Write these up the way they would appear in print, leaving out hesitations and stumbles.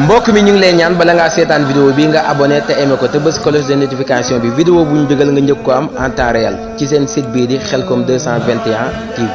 mbokk mi ñu ngi lay ñaan bala ngaa seetaan vidéo bi nga abonné te aimé ko te bës cloche de notification bi vidéo bu ñu dugal nga njëkk ko am en temps réel ci seen site bii di Khelcom 221 TV.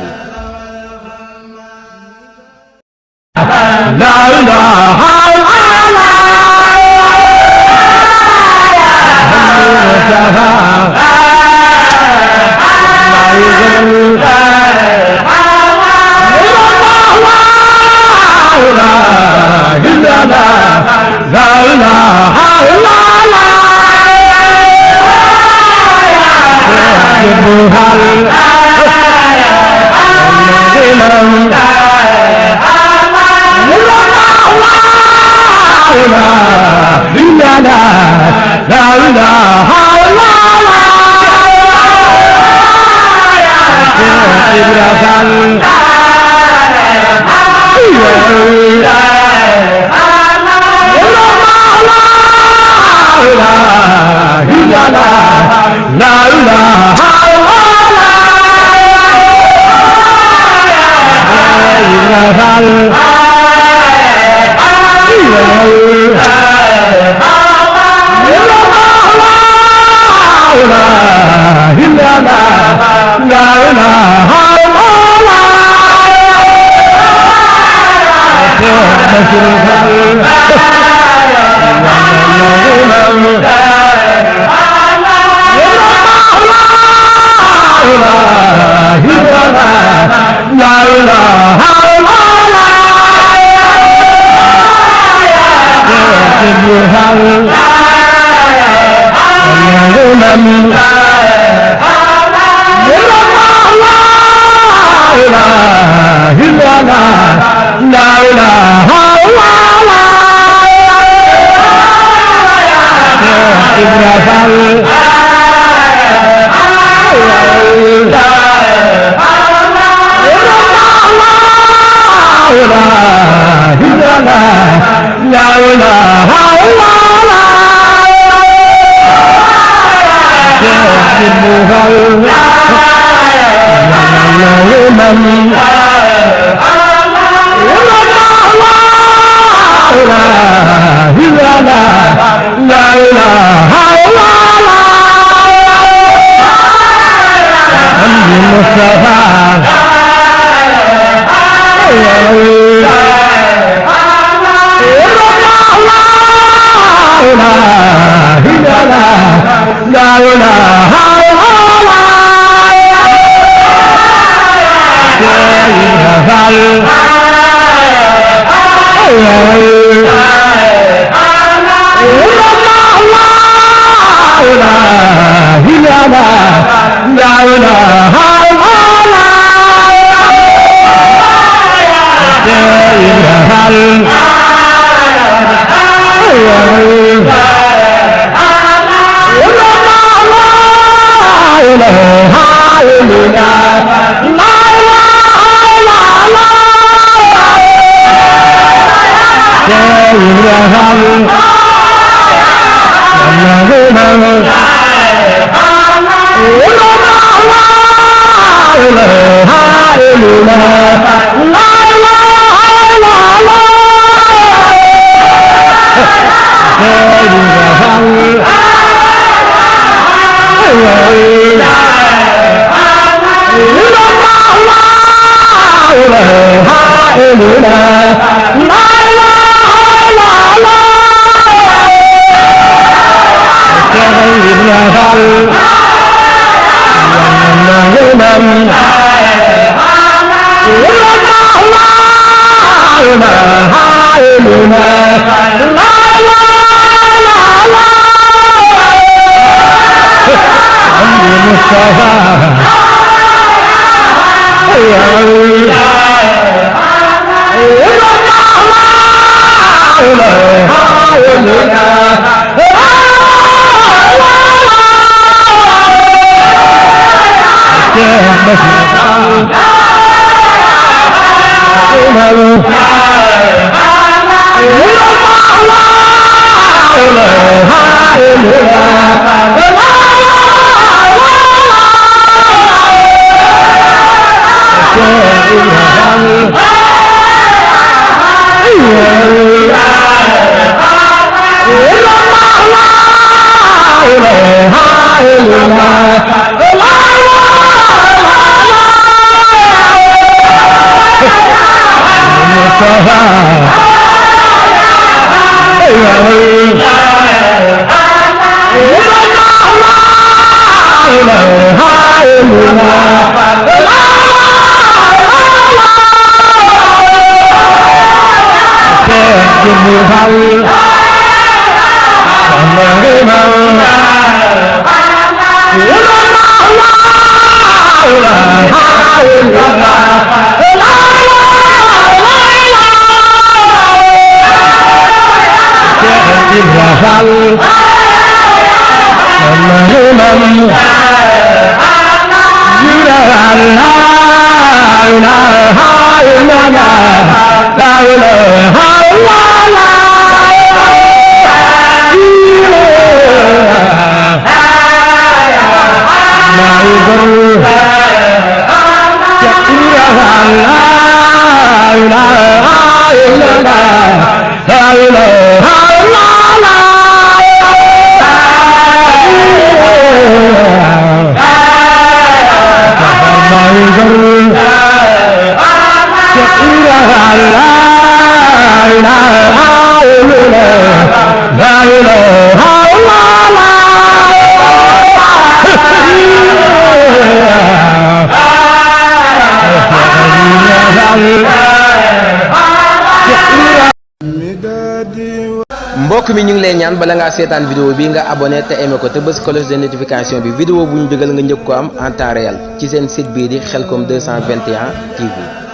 mbokk mi ñu ngi lay ñaan bala ngaa seetaan vidéo bi nga abonné te aimé ko te bës cloche de notification bi vidéo bu ñu dugal nga njëkk ko am en temps réel ci seen site bii di Khelcom 221 TV